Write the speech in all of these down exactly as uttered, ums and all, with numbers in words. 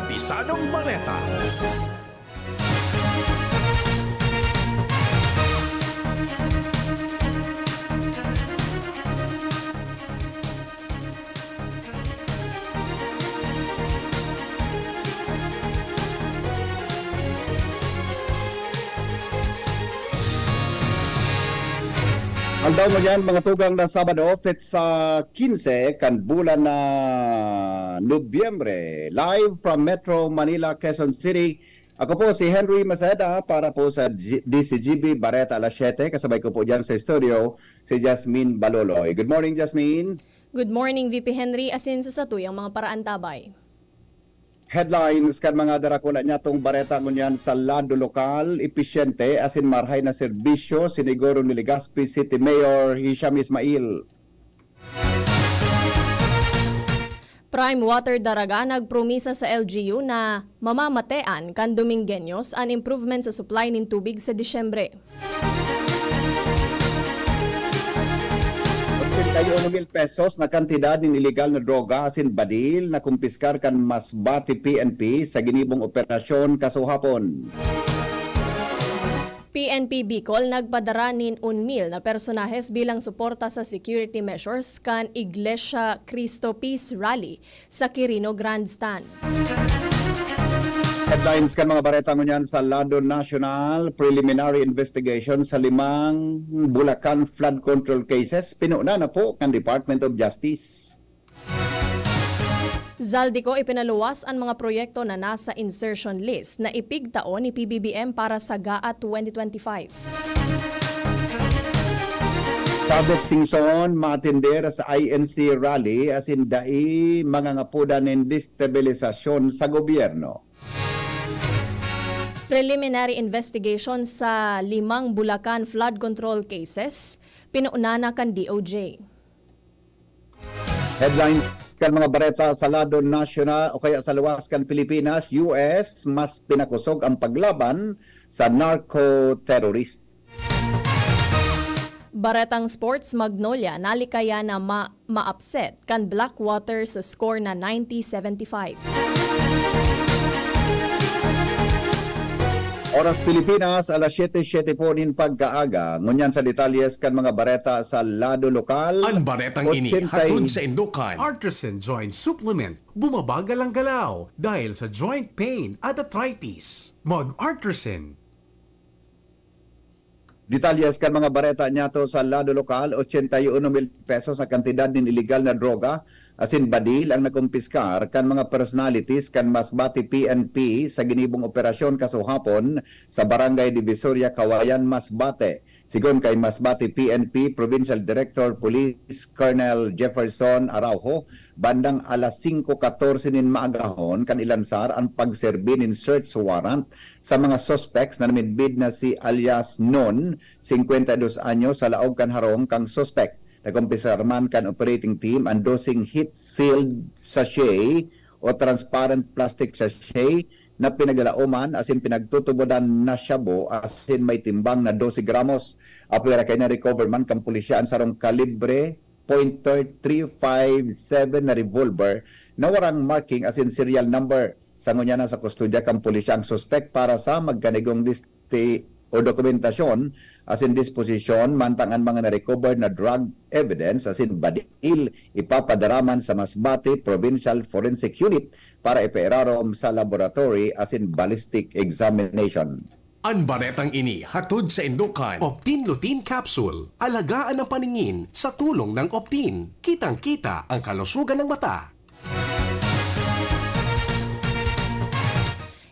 Pisadong Bareta. Aldaw ngunyan, mga tugang, na Sabado, petsa quince kan bulan na Nobyembre. Live from Metro Manila, Quezon City, ako po si Henry Maceda para po sa G-, D C G B Bareta Alas Siyete. Kasabay ko po dyan sa studio si Jasmine Baloloy. Good morning, Jasmine. Good morning, V P Henry, asin sa satuyang mga paraantabay. Headlines kan mga darakula nyatong bareta ngunyan sa lado lokal: episyente asin marhay na serbisyo, siniguro ni Legazpi City Mayor Hisham Ismail. Prime Water Daraga nagpromisa sa L G U na mamamatean kan Domingueños an improvement sa supply nin tubig sa Disyembre. Otsenta y uno mil pesos na kantidad nin ilegal na droga asin badil na kumpiskar kan Masbate P N P sa ginibong operasyon kasuhapon. P N P Bicol nagpadara nin un mil na personahes bilang suporta sa security measures kan Iglesia Cristo Peace Rally sa Quirino Grandstand. Headlines kan mga bareta ngunyan sa lado nasyonal: preliminary investigation sa limang Bulacan flood control cases, pinuna na po kan Department of Justice. Zaldy Co ipinaluwas an mga proyekto na nasa insertion list na ipigtao ni P B B M para sa GAA twenty twenty-five. Tabet singson, maatender sa I N C rally asin dai mangangapodan nin destabilisasyon sa gobyerno. Preliminary investigation sa limang Bulacan flood control cases, pinuna na kan D O J. Headlines kan mga bareta sa lado nasyonal o kaya sa luwas kan Pilipinas: U S mas pinakosog ang paglaban sa narco-terrorist. Baretang sports: Magnolia nalikayan na ma-, ma-upset kan Blackwater sa score na ninety seventy-five. Oras Pilipinas, alas siyete, siyete po nin pagkaaga. Ngunyan sa detalyes kan mga bareta sa lado lokal. An baretang ini, otsenta y- hatod saindo kan Artisan Joint Supplement. Bumabagal ang galaw dahil sa joint pain at arthritis. Mag-Artisan. Detalyes kan mga bareta niyato sa lado lokal: otsenta y uno mil pesos na kantidad nin ilegal na droga asin badil ang nakumpiskar kan mga personalities kan Masbate P N P sa ginibong operasyon kasuhapon sa Barangay Divisoria, Cauayan, Masbate. Sigon kay Masbate P N P Provincial Director Police Colonel Jefferson Araujo, bandang alas singko katorse nin maagahon kan ilansar an pagserbi nin search warrant sa mga suspects na namidbid na si alias Non, singkwenta y dos anyos, sa laog kan harong kan suspect. Nakumpiskar man kan operating team an doseng heat-sealed sachet o transparent plastic sachet na pinaglalaoman asin pinagtutubodan na shabu asin may timbang na dose gramos. Apwera kaini, na-recover man kan pulisya an sarong kalibre point three five seven na revolver na warang marking asin serial number. Sa ngunyan, nasa kustodya kan pulisya ang suspek para sa magkanigong liste o dokumentasyon asin disposisyon, mantang an mga na-recover na drug evidence asin badil ipapadara man sa Masbate Provincial Forensic Unit para ipairarom sa laboratory asin ballistic examination. An baretang ini hatod saindo kan Optin Lutein Capsule. Alagaan ang paningin sa tulong ng Optin. Kitang-kita ang kalusugan ng mata.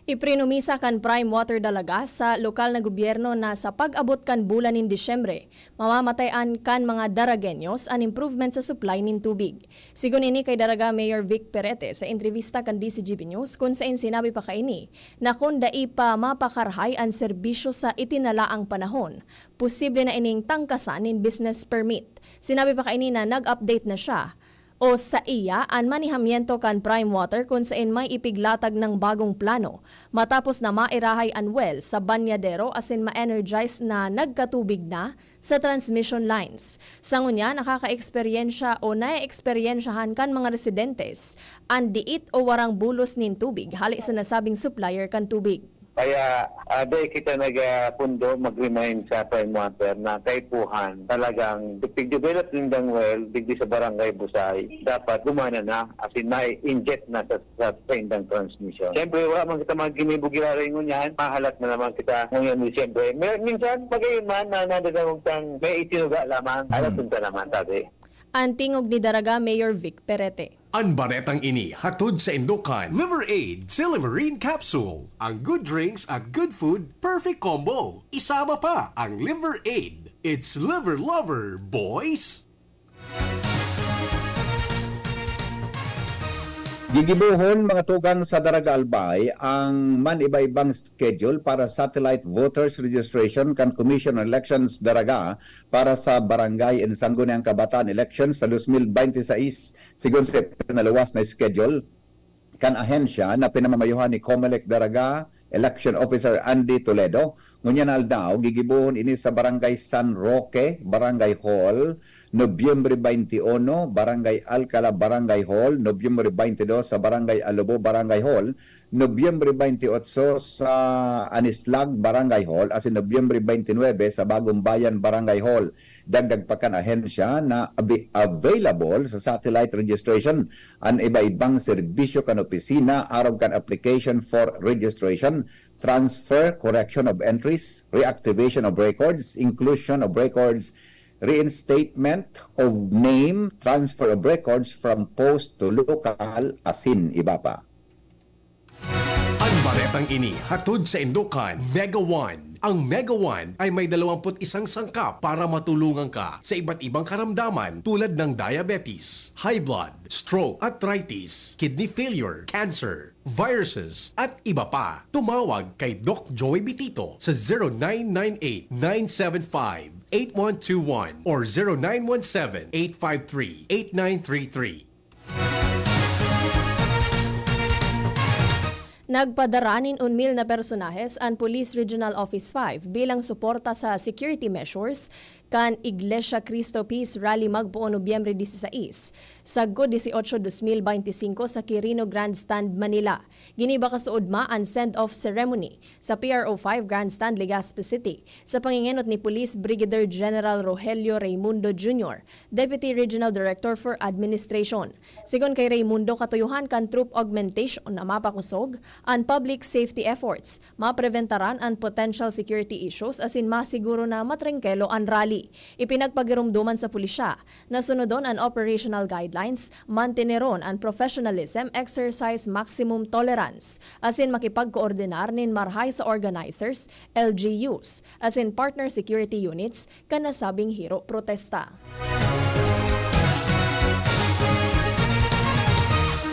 Iprinumisa kan Prime Water Dalaga sa lokal na gobyerno na sa pag-abot kan bulan nin Disyembre, mamamatean kan mga Daragueños an improvement sa supply nin tubig. Sigon ini kay Daraga Mayor Vic Perete sa entrevista kan D C G B News, kun saen sinabi pa kaini na kun dai pa mapakarhay an serbisyo sa itinalaang panahon, posible na ining tangkasan nin business permit. Sinabi pa kaini na nag-update na siya O saiya an manehamiento kan Prime Water kun saen may ipiglatag nang bagong plano, matapos na mairahay an well sa banyadero asin ma-energize na nagkatubig na sa transmission lines. Sa ngunyan, nakakaeksperyensya o naeeksperyensyahan kan mga residentes an diit o warang bulos nin tubig hale sa nasabing supplier kan tubig. Kaya, ah, dai kita nagapundo mag-remind sa Prime Water na kaipuhan talagang ipig-develop nindang well digdi sa Barangay Busay. Dapat gumana na, as in, na-inject na sa, sa, sa indang transmission. Siyempre, wala man kita mga ginibo giraray ngunyan, mahalat na naman kita ngunyan, Disyembre. Mer-, minsan, magayon man na nadadangog tang may itinuga lamang. Alatun ka naman, sabi. An tingog ni Daraga Mayor Vic Perete. An baretang ini hatod saindo kan Liver Aid Silymarin Capsule. Ang good drinks at good food, perfect combo. Isama pa ang Liver Aid. It's Liver Lover, boys! Gigibohon, mga tugang, sa Daraga Albay ang man-iba-ibang schedule para satellite voters registration kan Commission on Elections Daraga para sa Barangay and Sangguniang Kabataan Elections sa dos mil bente seis, sigon sa pinaluwas na schedule kan ahensya na pinamamayohan ni Comelec Daraga Election Officer Andy Toledo. Ngunyan na aldaw, gigibohon ini sa Barangay San Roque, Barangay Hall, Nobyembre twenty-one, Barangay Alcala, Barangay Hall, Nobyembre twenty-two sa Barangay Alobo, Barangay Hall, Nobyembre twenty-eight sa Anislag, Barangay Hall, asin Nobyembre twenty-nine sa Bagong Bayan, Barangay Hall. Dagdag pa kan ahensya na abi-, available sa satellite registration an iba-ibang serbisyo kan opisina arog kan application for registration, transfer, correction of entries, reactivation of records, inclusion of records, reinstatement of name, transfer of records from post to local, asin iba pa. An baretang ini hatod saindo kan Mega One. Ang Mega One ay may dalawampu't isang sangkap para matulungan ka sa iba't ibang karamdaman tulad ng diabetes, high blood, stroke, arthritis, kidney failure, cancer, viruses, at iba pa. Tumawag kay Doc Joy Bitito sa zero nine nine eight, nine seven five, eight one two one or zero nine one seven, eight five three, eight nine three three. Nagpadara nin un mil na personahes an Police Regional Office five bilang suporta sa security measures kan Iglesia Cristo Peace Rally magpoon Nobyembre dieciséis, sagkod dieciocho, dos mil beintisinko sa Quirino Grandstand, Manila. Giniba kasuodma an send-off ceremony sa P R O five Grandstand, Legazpi City, sa pangengenot ni Police Brigadier General Rogelio Raymundo Junior, Deputy Regional Director for Administration. Sigon kay Raymundo, katuyohan kan troop augmentation na mapakosog an public safety efforts, mapreventaran an potential security issues asin masiguro na matrangkelo an rally. Ipinagpagiromdoman sa pulisya na sunodon an operational guidelines, manteneron an professionalism, exercise maximum tolerance, asin makipagkoordinar nin marhay sa organizers, L G Us, asin partner security units kan nasabing hiro protesta.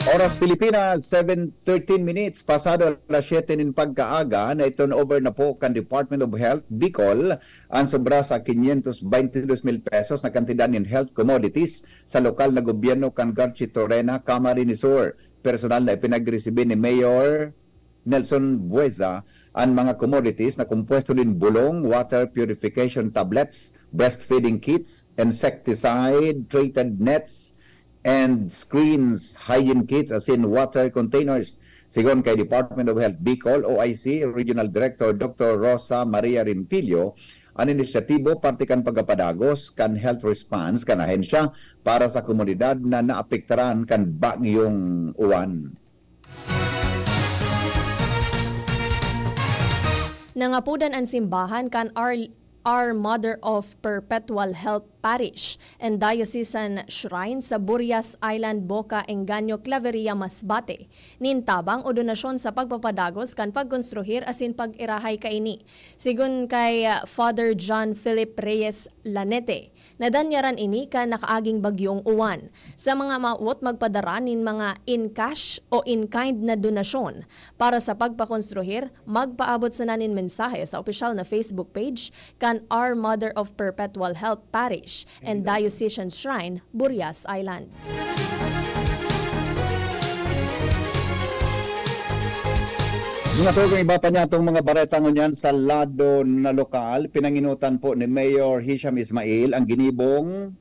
Oras Pilipinas, seven thirteen minutes, pasado alas siyete nin pagkaaga, na i-turn over na po kan Department of Health, Bicol, ang sobra sa quinientos veintidós mil pesos na kantidad nin health commodities sa lokal na gobyerno kan Garchitorena, Camarines Sur. Personal na ipinagresibi ni Mayor Nelson Bueza an mga commodities na kompuesto nin bulong, water purification tablets, breastfeeding kits, insecticide, treated nets, and screens, hygiene kits, asin water containers. Sigon kay Department of Health Bicol, O I C, Regional Director Doctor Rosa Maria Rimpilio, an inisyatibo parte kan pagkapadagos kan health response kan ahensya para sa komunidad na naapektaran kan Bagyong Uwan. Nangapodan an simbahan kan Our, Our Mother of Perpetual Help Parish and Diocesan Shrine sa Burias Island, Boca Engaño, Claveria, Masbate, nin tabang o donasyon sa pagpapadagos kan pagkonstruhir asin pag-irahay kaini. Sigon kay, ah, Father John Philip Reyes Lanete, nadanyaran ini kan nakaaging Bagyong Uwan. Sa mga maawot magpadara nin mga in cash o in kind na donasyon para sa pagpakonstruhir, magpaabot sana nin mensahe sa opisyal na Facebook page kan Our Mother of Perpetual Help Parish and Diocesan Shrine, Burias Island. Mga tugang, iba pa niya itong mga bareta ngunyan sa lado na lokal. Pinanginutan po ni Mayor Hisham Ismail ang ginibong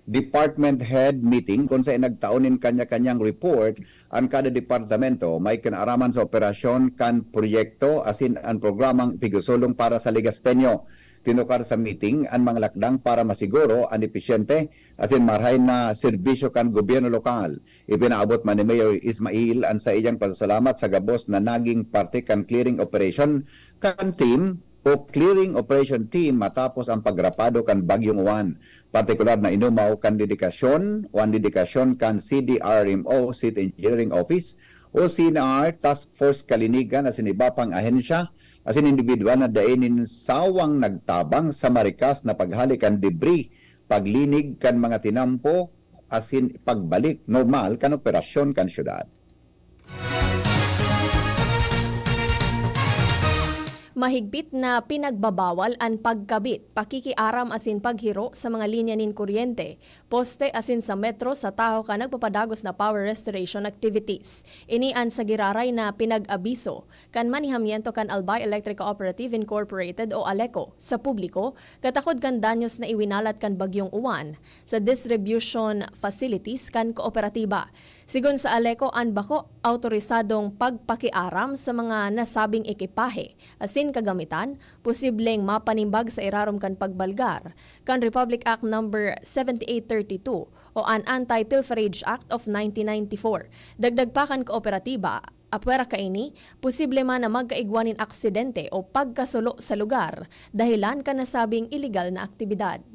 department head meeting kung saan nagtao nin kanya-kanyang report ang kada departamento may kinaaraman sa operasyon kan proyekto asin ang programang pigusulong para sa Legaspeño. Tinukar sa meeting ang mga lakdang para masiguro an episyente asin marahay na serbisyo kan gobyerno lokal. Ipinaabot man ni Mayor Ismail an saiyang pasasalamat sa gabos na naging parte kan clearing operation kan team o clearing operation team matapos ang pagrapado kan Bagyong Juan, partikular na inumaw kan dedikasyon o an dedikasyon kan C D R M O, City Engineering Office, o C N R Task Force Kalinigan asin iba pang ahensya asin individual na dai nin sawang nagtabang sa marikas na paghali kan debris, paglinig kan mga tinampo, asin pagbalik normal kan operasyon kan syudad. Mahigpit na pinagbabawal an pagkabit, pakikiaram asin paghiro sa mga linya nin kuryente, poste asin sa metro sa tahaw kan nagpapadagos na power restoration activities. Ini an sa giraray na pinag-abiso kan manehamiento kan Albay Electric Cooperative Incorporated o ALECO sa publiko, katakod kan danyos na iwinalat kan Bagyong Uwan sa distribution facilities kan kooperatiba. Sigon sa ALECO, an bako awtorisadong pagpakiaram sa mga nasabing ekipahe asin kagamitan posibleng mapanimbag sa irarom kan pagbalgar kan Republic Act Number seventy-eight thirty-two o an Anti-Pilferage Act of nineteen ninety-four. Dagdag pa kan kooperatiba, apwera kaini, posible man na magkaigwa nin aksidente o pagkasulo sa lugar dahelan kan nasabing iligal na aktibidad.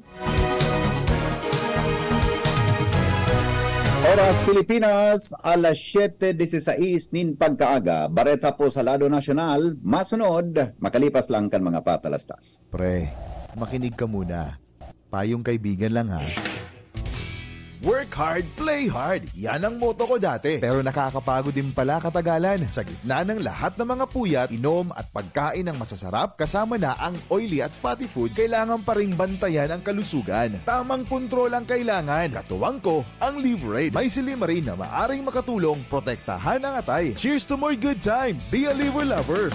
Oras Pilipinas, alas siyete disisais nin pagkaaga. Bareta po sa lado nasyonal, masunod, makalipas lang kan mga patalastas. Pre, makinig ka muna. Payong kaibigan lang ha. Work hard, play hard. Yan ang motto ko dati. Pero nakakapagod din pala katagalan. Sa gitna ng lahat ng mga puyat, inom at pagkain ng masasarap, kasama na ang oily at fatty foods, kailangan pa ring bantayan ang kalusugan. Tamang kontrol ang kailangan. Katuwang ko, ang Liverade. May silimarin na maaring makatulong protektahan ang atay. Cheers to more good times! Be a Liver Lover!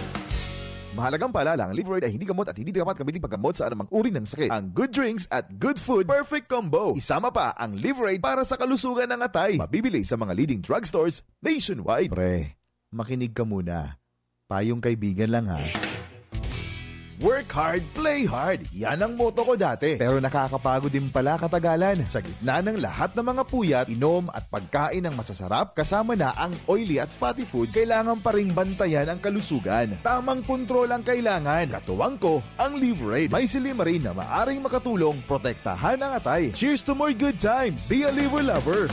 Mahalagang paalala, ang Liverade ay hindi gamot at hindi dapat gamitin paggamot sa anumang uri ng sakit. Ang good drinks at good food, perfect combo. Isama pa ang Liverade para sa kalusugan ng atay. Mabibili sa mga leading drugstores nationwide. Pre, makinig ka muna. Payong kaibigan lang ha. Work hard, play hard. Yan ang motto ko dati. Pero nakakapagod din pala katagalan. Sa gitna ng lahat ng mga puyat, inom at pagkain ng masasarap, kasama na ang oily at fatty foods, kailangan pa ring bantayan ang kalusugan. Tamang kontrol ang kailangan. Katuwang ko, ang Liverade. May silimarin na maaring makatulong protektahan ang atay. Cheers to more good times! Be a Liver Lover!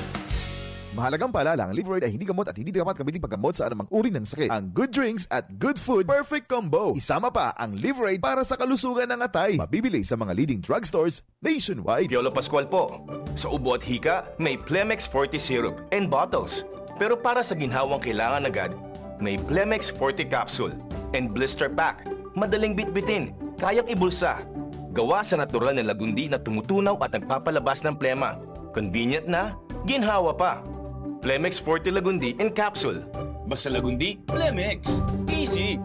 Mahalagang paalala, ang Liverade ay hindi gamot at hindi dapat gamitin paggamot sa anumang uri ng sakit. Ang good drinks at good food, perfect combo. Isama pa ang Liverade para sa kalusugan ng atay. Mabibili sa mga leading drugstores nationwide. Piolo Pascual po. Sa ubo at hika, may Plemex Forte Syrup and bottles. Pero para sa ginhawang kailangan agad, may Plemex Forte Capsule and Blister Pack. Madaling bitbitin, kayang ibulsa. Gawa sa natural na lagundi na tumutunaw at nagpapalabas ng plema. Convenient na, ginhawa pa. Plemex Forte Lagundi in Capsule. Basta Lagundi, Plemex. Easy!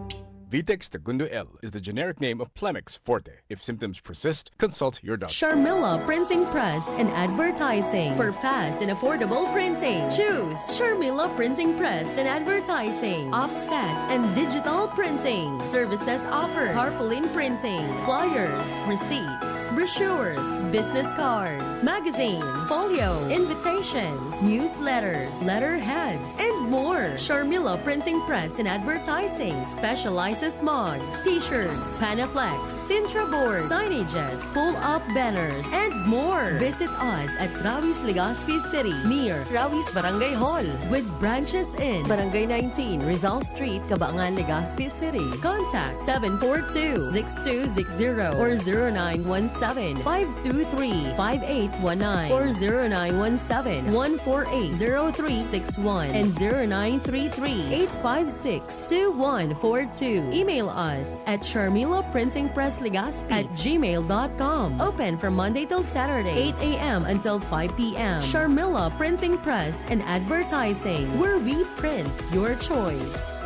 Vitex Tagundo L is the generic name of Plemex Forte. If symptoms persist, consult your doctor. Sharmila Printing Press and Advertising. For fast and affordable printing, choose Sharmila Printing Press and Advertising. Offset and digital printing. Services offered: tarpaulin printing, flyers, receipts, brochures, business cards, magazines, folio, invitations, newsletters, letterheads, and more. Sharmila Printing Press and Advertising specializes mugs, t-shirts, Panaflex, Sintra board, signages, full-up banners, and more. Visit us at Rawis, Legazpi City, near Rawis Barangay Hall, with branches in Barangay nineteen, Rizal Street, Cabangan, Legazpi City. Contact seven four two, six two six zero or zero nine one seven, five two three, five eight one nine or zero nine one seven, one four eight, zero three six one and zero nine three three, eight five six, two one four two. Email us at Sharmila Printing Press Legazpi at gmail dot com. Open from Monday till Saturday, eight a.m. until five p.m. Sharmila Printing Press and Advertising, where we print your choice.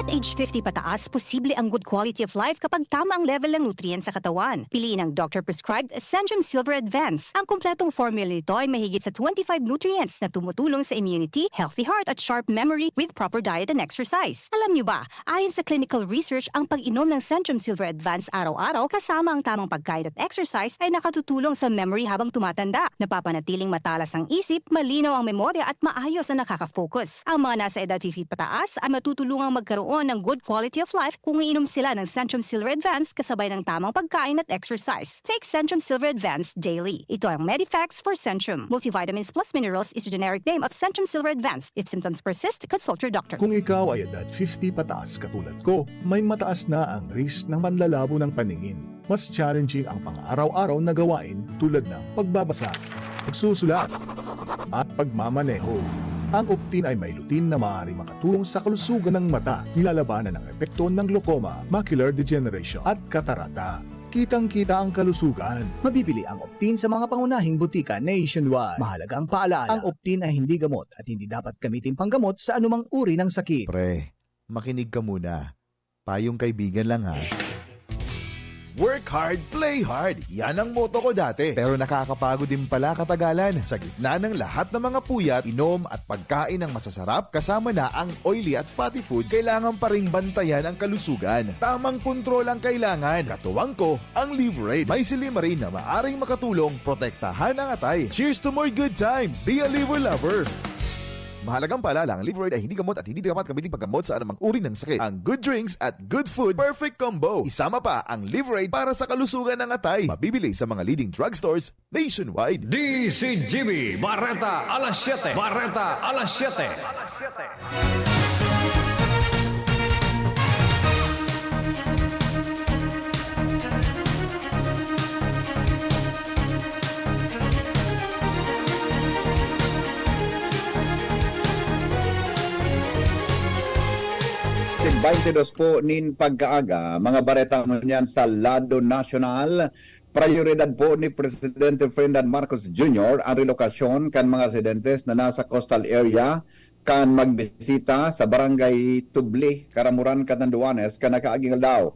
Age fifty pataas, posible ang good quality of life kapag tama ang level ng nutrients sa katawan. Piliin ang doctor-prescribed Centrum Silver Advance. Ang kompletong formula nito ay mahigit sa twenty-five nutrients na tumutulong sa immunity, healthy heart at sharp memory with proper diet and exercise. Alam niyo ba, ayon sa clinical research, ang pag-inom ng Centrum Silver Advance araw-araw kasama ang tamang pagkain at exercise ay nakatutulong sa memory habang tumatanda. Napapanatiling matalas ang isip, malinaw ang memorya at maayos ang nakaka-focus. Ang mga nasa edad fifty pataas ay matutulungang magkaroon ng good quality of life kung iinom sila ng Centrum Silver Advance kasabay ng tamang pagkain at exercise. Take Centrum Silver Advance daily. Ito ang Medifacts for Centrum. Multivitamins plus minerals is a generic name of Centrum Silver Advance. If symptoms persist, consult your doctor. Kung ikaw ay edad fifty pataas katulad ko, may mataas na ang risk ng panlalabo ng paningin. Mas challenging ang pang-araw-araw na gawain tulad ng pagbabasa, pagsusulat, at pagmamaneho. Ang Optin ay may lutein na maaaring makatulong sa kalusugan ng mata, nilalabanan ang epekto ng glaucoma, macular degeneration, at katarata. Kitang-kita ang kalusugan. Mabibili ang Optin sa mga pangunahing butika nationwide. Mahalagang paalala, ang Optin ay hindi gamot at hindi dapat gamitin panggamot sa anumang uri ng sakit. Pre, makinig ka muna. Payong kaibigan lang ha. Work hard, play hard. Yan ang motto ko dati. Pero nakakapagod din pala katagalan. Sa gitna ng lahat ng mga puyat, inom at pagkain ng masasarap, kasama na ang oily at fatty foods, kailangan pa ring bantayan ang kalusugan. Tamang kontrol ang kailangan. Katuwang ko, ang Liverade. May silymarin na maaring makatulong protektahan ang atay. Cheers to more good times! Be a Liver Lover! Mahalagang paalala, ang Liverade ay hindi gamot at hindi dapat gamitin paggamot sa anumang uri ng sakit. Ang good drinks at good food, perfect combo. Isama pa ang Liverade para sa kalusugan ng atay. Mabibili sa mga leading drugstores nationwide. D C G B, Bareta alas siyete. Bareta alas siyete. Baynte dos po nin pagkaaga, mga bareta ngunyan sa lado nasyonal. Prayoridad po ni Presidente Ferdinand Marcos Junior ang relokasyon kan mga residentes na nasa coastal area kan magbisita sa Barangay Tubli, Caramoran, Catanduanes, kan nakaaging aldaw.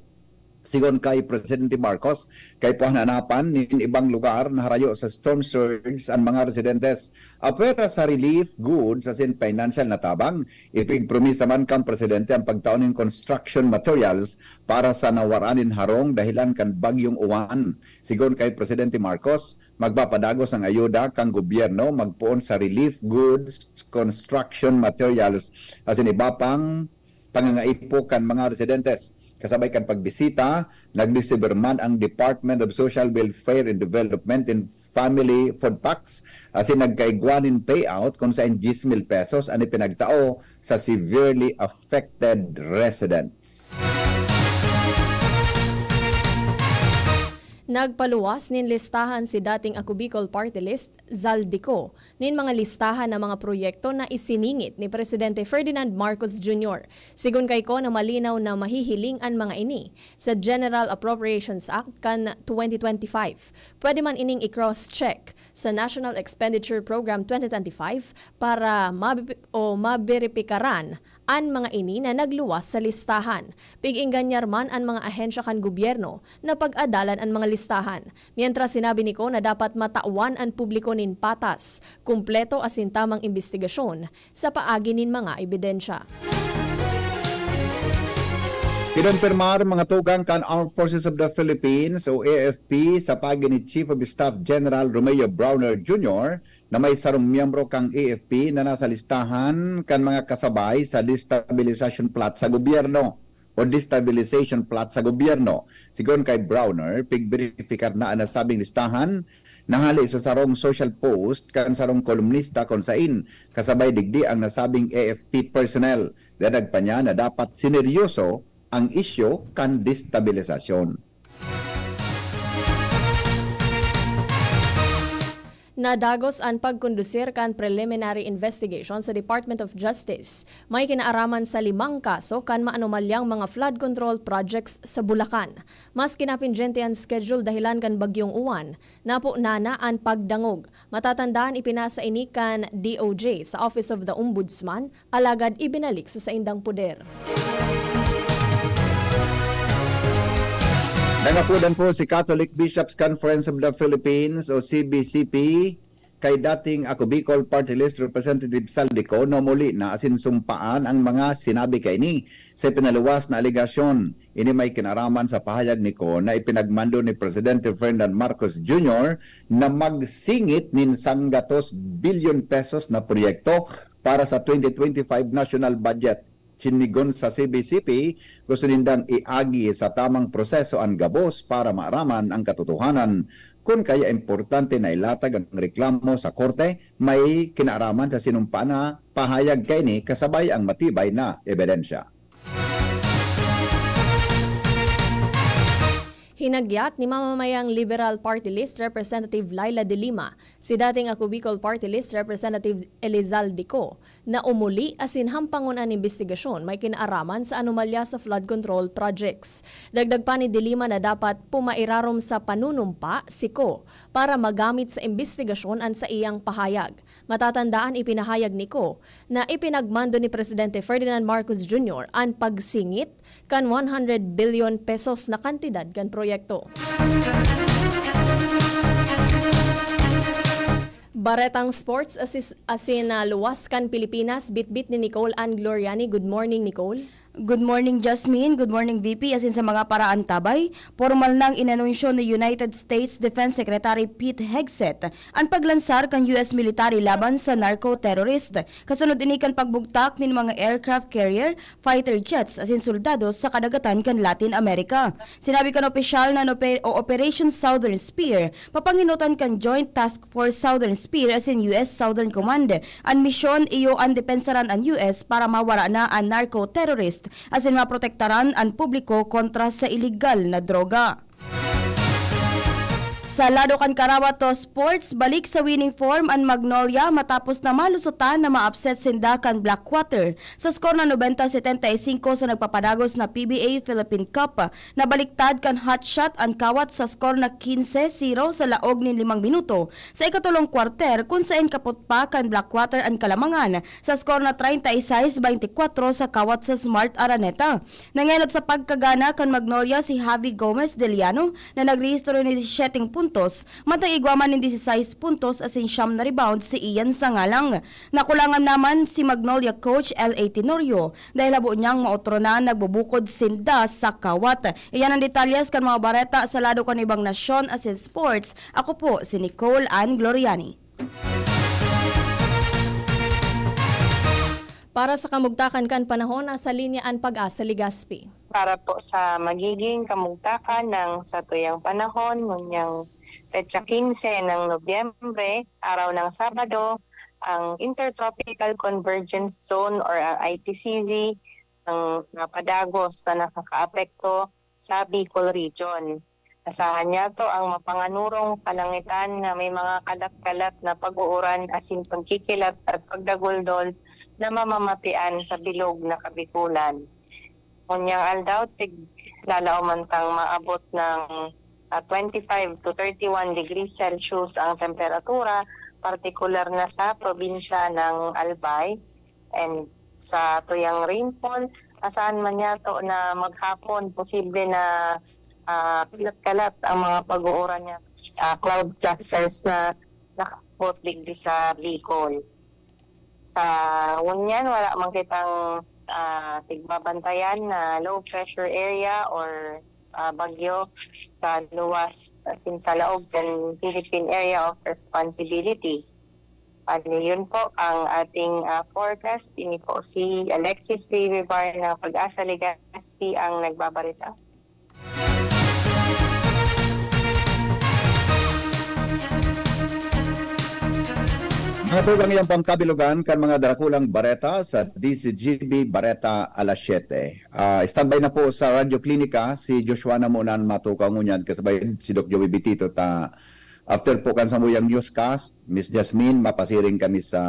Sigon kay Presidente Marcos, kaipuhan na napan nin ibang lugar na harayo sa storm surge an mga residentes. Apwera sa relief goods asin financial na tabang, ipigpromisa man kan Presidente ang pagtao nin construction materials para sa nawaran nin harong dahelan kan Bagyong Uwan. Sigon kay Presidente Marcos, magpapadagos ang ayuda kan gobyerno magpoon sa relief goods, construction materials asin iba pang pangangaipo kan mga residentes. Kasabay kan pagbisita, nagdistribuir man ang Department of Social Welfare and Development nin family food packs asin nagkaigwa nin payout kun saen diyes mil pesos an ipinagtao sa severely affected residents. Nagpaluwas nin listahan si dating Ako Bicol Party List, Zaldy Co, nin mga listahan na mga proyekto na isiningit ni Presidente Ferdinand Marcos Junior. Sigon kay Co na malinaw na mahihiling an mga ini sa General Appropriations Act kan twenty twenty-five. Pwede man ining i-cross-check sa National Expenditure Program twenty twenty-five para mabi- o maberipikaran an mga ini na nagluwas sa listahan. Pig-engganyar man an mga ahensya kan gobyerno na pag-adalan an mga listahan. Mientras sinabi ni Co na dapat matawan an publiko nin patas, kumpleto asin tamang imbestigasyon sa paagi nin mga ebidensya. Kinompirmar mga tugang kan Armed Forces of the Philippines o A F P sa paagi ni Chief of Staff General Romeo Brawner Junior na may sarong miyembro kan A F P na nasa listahan kan mga kasabay sa destabilization plot sa gobyerno o destabilization plot sa gobyerno. Sigon kay Brawner, pigberipikar na an nasabing listahan na hale sa sarong social post kan sarong kolumnista kun sain kasabay digdi ang nasabing A F P personnel. Danag pa niya na dapat sineryoso ang isyu kan destabilisasyon. Nadagos an pagkondusir kan preliminary investigation sa Department of Justice. May kinaaraman sa limang kaso kan maanomalyang mga flood control projects sa Bulacan. Maski napindyente an schedule dahelan kan Bagyong Uwan, napo na na an pagdangog. Matatandaan, ipinasa ini kan D O J sa Office of the Ombudsman, alagad ibinalik sa saindang poder. Nangapodan po si Catholic Bishops' Conference of the Philippines o C B C P kay dating Ako Bicol Party List Representative Zaldy Co na umuli na asin sumpaan ang mga sinabi kaini. Sa ipinaluwas na alegasyon, ini may kinaraman sa pahayag ni Co na ipinagmando ni Presidente Ferdinand Marcos Junior na magsingit nin sanggatos bilyon pesos na proyekto para sa twenty twenty-five national budget. Sinigon sa C B C P, gusto nindang iagi sa tamang proseso an gabos para maaraman ang katotohanan. Kun kaya importante na ilatag ang reklamo sa korte, may kinaaraman sa sinumpa na pahayag kaini kasabay ang matibay na ebidensya. Hinagyat ni mamamayang Liberal Party List Representative Leila de Lima si dating Ako Bicol Party List Representative Elizalde Co na umuli asin hampangon an imbestigasyon may kinaaraman sa anomalya sa flood control projects. Dagdag pa ni De Lima na dapat pumairarom sa panunumpa si Co para magamit sa imbestigasyon an saiyang pahayag. Matatandaan, ipinahayag ni Co na ipinagmando ni Presidente Ferdinand Marcos Junior an pagsingit kan one hundred billion pesos na kantidad kan proyekto. Baretang sports asis, asin na luwas kan Pilipinas, bitbit ni Nicole Ann Gloriani. Good morning, Nicole. Good morning, Jasmine. Good morning, V P. Asin sa mga paraantabay, pormal nang inanunsyo ni United States Defense Secretary Pete Hegseth an paglansar kan U S military laban sa narco-terrorist. Kasunod ini kan pagbugtak nin mga aircraft carrier, fighter jets asin soldados sa kadagatan kan Latin America. Sinabi kan opisyal na an ope- o Operation Southern Spear, papanginotan kan Joint Task Force Southern Spear asin U S Southern Command. An misyon iyo an depensaran an U S para mawara na an narco-terrorist asin maprotektaran an publiko kontra sa iligal na droga. Sa lado kan Karawato Sports, balik sa winning form an Magnolia matapos na malusotan na ma-upset sinda kan Blackwater sa skor na nobenta setenta y singko sa nagpapadagos na P B A Philippine Cup. Nabaliktad kan hotshot an kawat sa skor na kinse zero sa laog nin limang minuto sa ikatulong kwarter, kun saen kapot pa kan Blackwater an kalamangan sa skor na treinta y seis veinticuatro sa kawat sa Smart Araneta. Nangenot sa pagkagana kan Magnolia si Javi Gomez de Liano na nagrehistro nin disisiete puntos, mantang igwa man nin disisais puntos asin siyam na rebound si Ian Sangalang. Nakulangan naman si Magnolia coach L A Tenorio dahil habo niyang maotro na nagbubukod sinda sa kawat. Iyan ang detalyes kan mga bareta sa lado kan ibang nasyon asin sports. Ako po si Nicole Ann Gloriani. Para sa kamugtakan kan panahon, nasa linya an Pag-asa Legazpi. Para po sa magiging kamugtakan ng satuyang panahon, ngunyang petsa kinse ng Nobyembre, araw ng Sabado, ang Intertropical Convergence Zone or ang I T C Z ang napadagos na nakakaapekto sa Bicol Region. Asahan niyato ang mapanganurong kalangitan na may mga kalat-kalat na pag-uuran asin pagkikilat at pagdaguldol na mamamatean sa bilog na Kabikulan. Ngunyan aldaw, tig-, lalaw man tang maabot ng, ah, twenty-five to thirty-one degrees Celsius ang temperatura, partikular na sa probinsya ng Albay. And sa tuyang rainfall, asahan man niyato na maghapon, posible na, ah, kalat-kalat ang mga pag-uuran niya, ah, cloud clusters na nakaabot digdi sa Bicol. Sa ngunyan, wala man kitang, ah, tigbabantayan na low pressure area or, ah, bagyo sa luwas, as in, sa laog kan Philippine Area of Responsibility. Ano, yun po ang ating, ah, forecast. Ini po si Alexis Rivibar ng Pag-asa Legazpi ang nagbabarita. Mga tugang, iyan po ang kabilugan kan mga darakulang bareta sa D Z G B Bareta Alas Siyete. Ah, standby na po sa Radyo Klinika si Joshua na muna ang matukaw ngunyan, kasabay si Doc Joey Bitito ta after po kan samuyang newscast, Miss Jasmine, mapasiring kami sa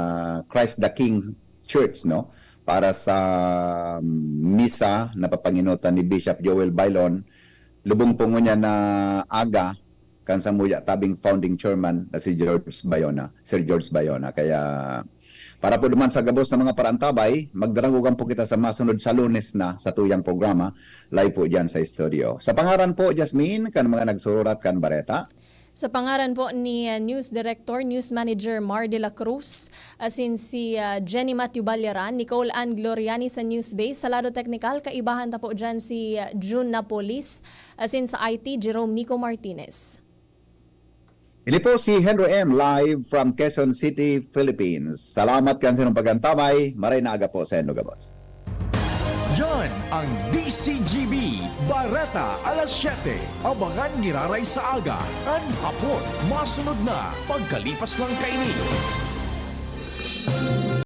Christ the King Church, no? Para sa misa na papanginutan ni Bishop Joel Bailon, lubong po ngunyan na aga, kan samuya tabing founding chairman na si George Bayona, Sir George Bayona. Kaya Para po naman sa gabos na mga parantabay, magdaragogan po kita sa masunod sa Lunes na sa tuyang programa, live po dyan sa studio. Sa pangaran po, Jasmine, kan mga nagsurat kan bareta. Sa pangaran po ni uh, News Director, News Manager Mar de la Cruz, asin si uh, Jenny Matthew Balyaran, Nicole Ann Gloriani sa News Base, sa lado teknikal, kaibahan ta po dyan si uh, June Napolis, asin sa I T, Jerome Nico Martinez. Ini po si Henry M live from Quezon City, Philippines. Salamat kan sinong pagantabay. Maray na aga po sa Enlo Gabos. Yan ang D C G B, Bareta alas siyete. Abangan giraray sa aga, an hapon. Masunod na, pagkalipas lang kaini.